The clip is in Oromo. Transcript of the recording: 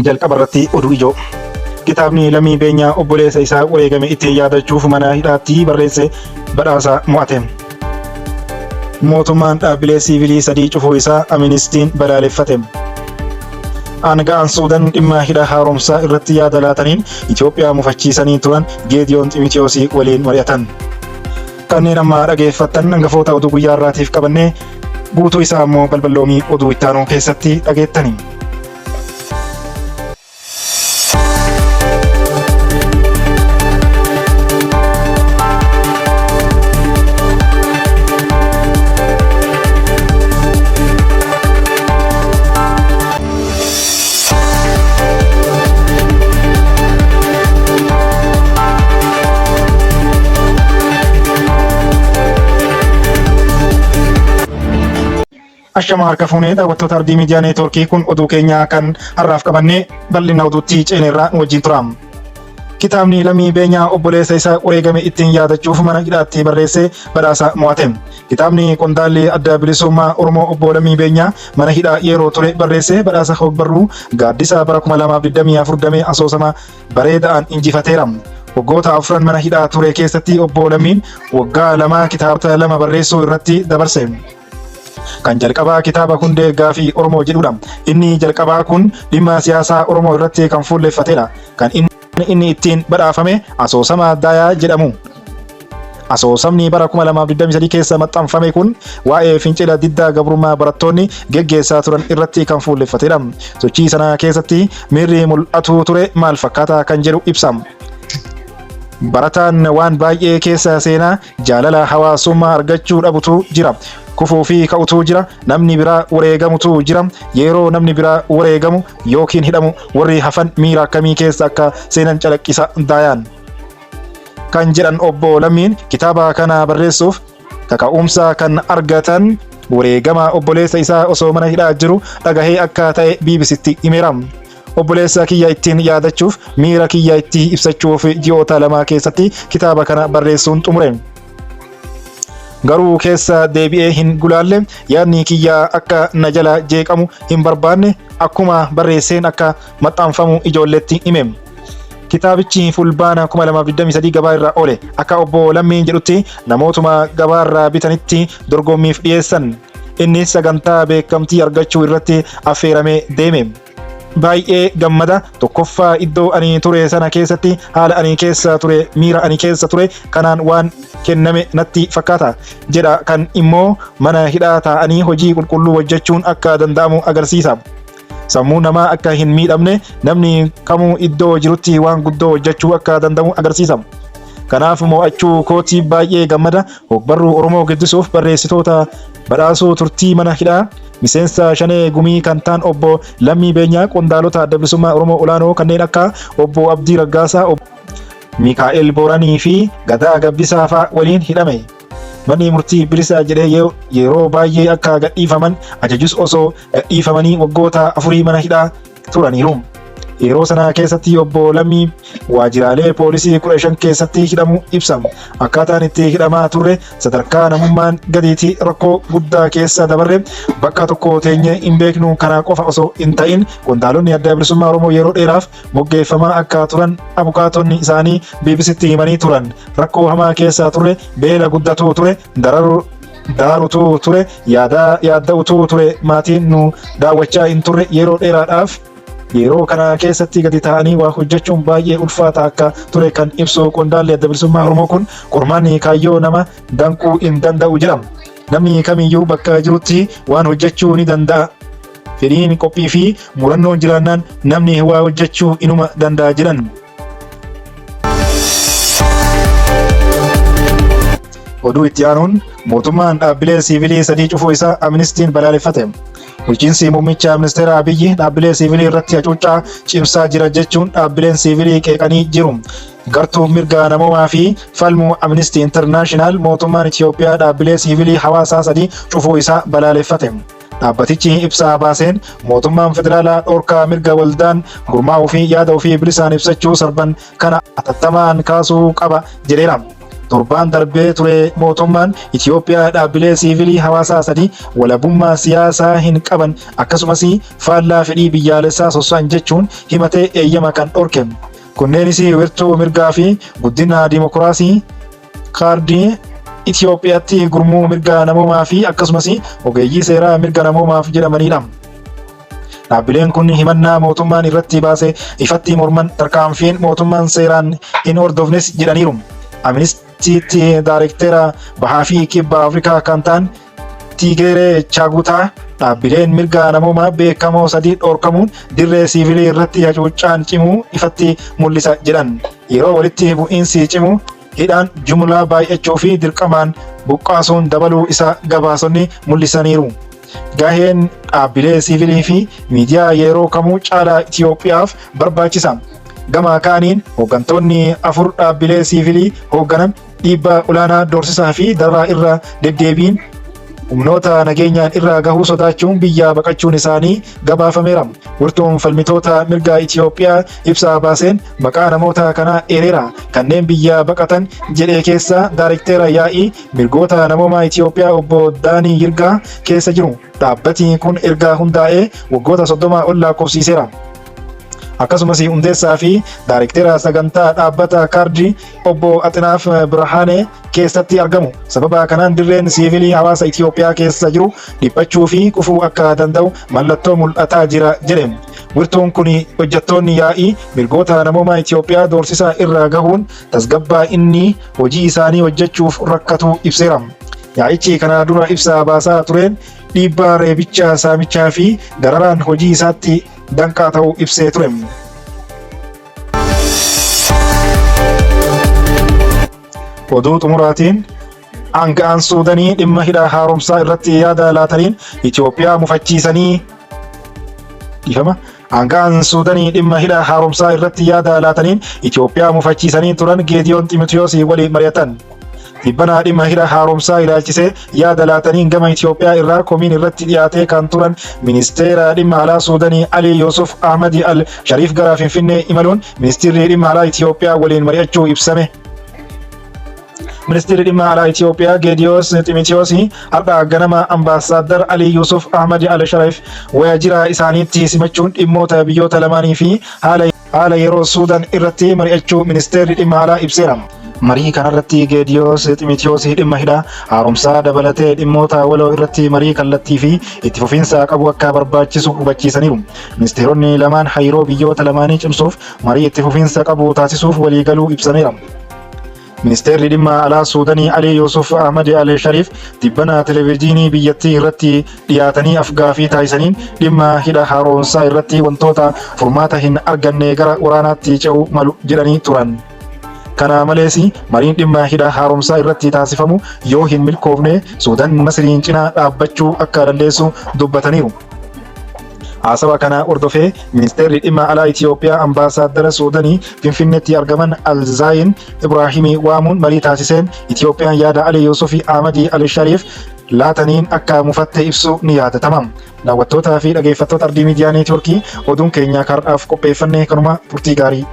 Jalqaba irratti oduu ijoo. Kitaabni Lammii Beenyaa obboleessa isaa wareegame ittiin yaadachuuf mana hidhaatti barreesse badhaasa mo'ate. Mootummaan dhaabbilee siivilii sadii cufuu isaa Aministiin balaaleffate. Aanga'aan Suudan dhimma hidha haaromsaa irratti yaada laataniin Itoophiyaa mufachiisanii turan Geediyoon Ximitiyoosii waliin mari'atan. Kanneen amma dhageeffattan hangafoota oduu guyyaa har'aatiif qabannee guutuu isaa immoo balballoomii oduu ittaanuu keessatti dhageettani. Ashama harka fuunee daawwattoota Ardii Miidiyaa Neetwoorkii kun oduu keenya kan har'aaf qabannee bal'ina oduutti ceeneerraa nu wajjin tura. Kitaabni Lammii Beenyaa obboleessa isaa wareegame ittiin yaadachuuf mana hidhaatti barreesse badhaasa mo'ate. Kitaabni qondaalli Adda Bilisummaa Oromoo Obbo Lammii Beenyaa mana hidhaa yeroo ture barreesse badhaasa hogbarruu Gaaddisa bara 2024 damee asoosama bareedaan injifateera. Waggoota afran mana hidhaa ture keessatti Obbo Lammiin waggaa lama kitaabota lama barreessuu irratti dabarse. Kan jalqabaa kitaaba Hundee Gaafii Oromoo jedhudha. Inni jalqabaa kun dhimma siyaasaa Oromoo irratti kan fuulleffatedha. Kan inni ittiin badhaafame asoosama Daayaa jedhamu. Asoosamni bara 2023 keessa maxxanfame kun waa'ee fincila diddaa gabrummaa barattoonni geggeessaa turan irratti kan fuulleffatedha. Sochii sana keessatti miirri mul'atu ture maal fakkaata kan jedhu ibsa. Barataan waan baay'ee keessa seenaa jaalala hawaasummaa argachuu dhabutu jira. Kufuu fi ka'utu jira. Namni biraa wareegamutu jira. Yeroo namni biraa wareegamu yookiin hidhamu warri hafan miira akkamii keessa akka seenan calaqqisa Daayaan. Kan jedhan Obbo Lammiin kitaaba kana barreessuuf kaka'umsa kan argatan wareegama obboleessa isaa osoo mana hidhaa jiru dhagahee akka ta'e BBCtti himeera. Obboleessa kiyya ittiin yaadachuuf miira kiyya itti ibsachuuf ji'oota lama keessatti kitaaba kana barreessuun xumure. Garuu keessa deebi'ee hin gulaalle, yaadni kiyya akka na jala jeeqamu hin barbaanne, akkuma barreesseen akka maxxanfamu ijoolleetti hime. Kitaabichi Fulbaana 2023 gabaa irra oole. Akka Obbo Lammiin jedhutti namootuma gabaarraa bitanitti dorgommiif dhiyeessan. Innis sagantaa beekamtii argachuu irratti affeeramee deeme. Baay'ee gammada. Tokkoffaa iddoo ani ture sana keessatti haala ani keessa ture, miira ani keessa ture kanaan waan kenname natti fakkaata jedha. Kan immoo mana hidhaa taa'anii hojii qulqulluu hojjechuun akka danda'amu agarsiisa. Sammuun namaa akka hin miidhamne, namni kamuu iddoo jirutti waan guddoo hojjechuu akka danda'u agarsiisa. Kanaaf mo'achuu kooti baay'ee gammada. Hogbarruu Oromoo guddisuuf barreessitoota badhaasuu turtii mana hidhaa miseensa Shanee Gumii kan ta'an Obbo Lammii Beenyaa qondaalota Adda Bilisummaa Oromoo olaanoo kanneen akka Obbo Abdii Raggaasaa, Obbo Mikaa'el Booranii fi Gadaa Gabbisaa fa'a waliin hidhame. Manni murtii bilisa jedhee yeroo baay'ee akka gadhiifaman ajajus osoo gadhiifamanii waggoota afurii mana hidhaa turaniiru. Yeroo sana keessatti Obbo Lammii waajjiraalee poolisii 15 keessatti hidhamuu ibsa. Akkaataan itti hidhamaa turre sadarkaa namummaan gadiiti, rakkoo guddaa keessa dabarre, bakka tokko teenyee hin beeknu. Kana qofa osoo hin ta'in qondaalonni Adda Bilisummaa Oromoo yeroo dheeraaf moggeeffamaa akka turan abukaatonni isaanii BBCtti himanii turan. Rakkoo hamaa keessa turre, beela guddatu ture, dararu dararutu ture, yaadaa yaadda'utu ture, maatiin nu daawwachaa hin turre yeroo dheeraadhaaf. Yeroo kana keessatti gadi taa'anii waa hojjechuun baay'ee ulfaata akka ture kan ibsu qondaalli Adda Bilisummaa Oromoo kun qormaanni kaayyoo nama danquu hin danda'u jedha. Namni kamiyyuu bakka jirutti waan hojjechuu ni danda'a. Fedhiin, qophii fi murannoon jiraannaan namni waa hojjechuu inuma danda'a jedhan. Oduu itti aanuun mootummaan dhaabbilee siivilii sadii cufuu isaa Aministiin balaaleffate. Bulchiinsi muummicha ministeera Abiyyi dhaabbilee siivilii irratti hacuuccaa cimsaa jira jechuun dhaabbileen siivilii qeeqanii jiru. Gartuun mirga namoomaa fi falmuu Amnesty International mootummaan Itoophiyaa dhaabbilee siivilii hawaasaa sadii cufuu isaa balaaleffate. Dhaabbatichi ibsa baaseen mootummaan federaalaa dhorkaa mirga waldaan gurmaa'uu fi yaada ofii bilisaan ibsachuu sarban kana atattamaan kaasuu qaba jedheera. Torbaan darbee ture mootummaan Itiyoophiyaa dhaabbilee siivilii hawaasaa sadii walabummaa siyaasaa hin qaban akkasumas faallaa fedhii biyyaalessaa sosso'an jechuun himatee eeyyama kan dhorke. Kunneenis Wirtuu Mirgaa fi Guddina Dimokiraasii, Kaardii Itiyoophiyaatti Gurmuu Mirga Namoomaa fi akkasumas Ogeeyyii Seeraa Mirga Namoomaaf jedhamanidha. Dhaabbileen kun himannaa mootummaan irratti baase ifatti morman tarkaanfiin mootummaan seeraan hin hordofnes jedhaniiru. Aministiitti Daarektera Bahaa fi Kibba Afrikaa kan ta'an Tiigeeree Chaagutaa dhaabbileen mirga namoomaa beekamoo sadii dhorkamuun dirree siivilii irratti hacuuccaan cimuu ifatti mul'isa jedhan. Yeroo walitti bu'iinsi cimu hidhaan jumlaa baay'achuu fi dirqamaan buqqaasuun dabaluu isaa gabaasonni mul'isaniiru. Gaheen dhaabbilee siivilii fi miidiyaa yeroo kamuu caalaa Itiyoophiyaaf barbaachisa. Gama kaaniin hooggantoonni afur dhaabbilee siivilii hoogganan dhiibbaa olaanaa doorsisaa fi dararaa irra deddeebiin humnoota nageenyaan irra gahuu sodaachuun biyyaa baqachuun isaanii gabaafameera. Wirtuun falmitoota mirgaa Itiyoophiyaa ibsa baaseen maqaa namoota kanaa eereera. Kanneen biyyaa baqatan jedhe keessaa Daarekteera Yaa'ii Mirgoota Namoomaa Itiyoophiyaa Obbo Daanii Yirgaa keessa jiru. Dhaabbati kun erga hundaa'ee waggoota 30 ol lakkoofsiiseera. Akkasumas hundeessaa fi Daarekteera sagantaa dhaabbata kaardii Obbo Axinaaf Birhaanee keessatti argamu. Sababa kanaan dirreen siivilii hawaasa Itiyoophiyaa keessa jiru dhiphachuu fi kufuu akka danda'u mallattoo mul'ataa jira jedhe. Wirtuun kun hojjettoonni yaa'ii mirgoota namoomaa Itiyoophiyaa doorsisaa irra gahuun tasgabbaa inni hojii isaanii hojjechuuf rakkatu ibseera. Yaa'ichi kana dura ibsa baasaa tureen dhiibbaa reebicha saamichaa fi dararaan hojii isaatti danqaa ta'uu ibsee ture. Oduu xumuraatiin aanga'aan Suudanii dhimma hidha haaromsaa irratti yaada laataniin Itoophiyaa mufachiisanii dhiifama. Aanga'aan Suudanii dhimma hidha haaromsaa irratti yaada laataniin Itoophiyaa mufachiisanii turan Geediyoon Ximitiyoos waliin mari'atan. Tibbana dhimma hidha haaromsaa ilaalchisee yaada laataniin gama Itoophiyaa irraa komiin irratti dhiyaatee kan turan ministeera dhimma alaa Suudanii Alii Yuusuf Ahmadi Al Shariif gara Finfinnee imaluun ministeerri dhimma alaa Itoophiyaa waliin mari'achuu ibsame. Ministeerri dhimma alaa Itoophiyaa Geediyoos Ximitiyoos har'a ganama ambaasaaddar Alii Yuusuf Ahmad Al Shariif waajjira isaaniitti simachuun dhimmoota biyyoota lamaanii fi haala yeroo Suudaan irratti mari'achuu ministeerri dhimma alaa ibseera. Marii kanarratti Geediyoos Ximitiyoos dhimma hidha haaromsaa dabalatee dhimmoota waloo irratti marii kallattii fi itti fufiinsa qabu akka barbaachisu hubachiisaniiru. Ministeeronni lamaan hariiroo biyyoota lamaanii cimsuuf marii itti fufiinsa qabu taasisuuf waliigaluu ibsameera. Ministeerri dhimma alaa Suudanii Alii Yuusuf Ahmad Al Shariif tibbana televezyiinii biyyattii irratti dhiyaatanii afgaaffii taasisaniin dhimma hidha haaromsaa irratti wantoota furmaata hin arganne gara waraanaatti ce'uu malu jedhanii turan. Kana malees mariin dhimma hidha haaromsaa irratti taasifamu yoo hin milkoofne Suudan Masriin cinaa dhaabbachuu akka dandeessu dubbataniiru. Haasawa kana hordofee Ministeerri Dhimma Alaa Itiyoophiyaa Ambaasaaddara Suudanii Finfinneetti argaman Alzaayin Ibraahimii waamuun marii taasiseen Itiyoophiyaan yaada Ali Yuusufi Ahmadii Al Shariif laataniin akka mufatte ibsuu ni yaadatama. Daawwattootaa fi dhageeffattoota Ardii Miidiyaa Neetwoorkii oduun keenya har'aaf qopheeffanne kanuma turtii gaarii.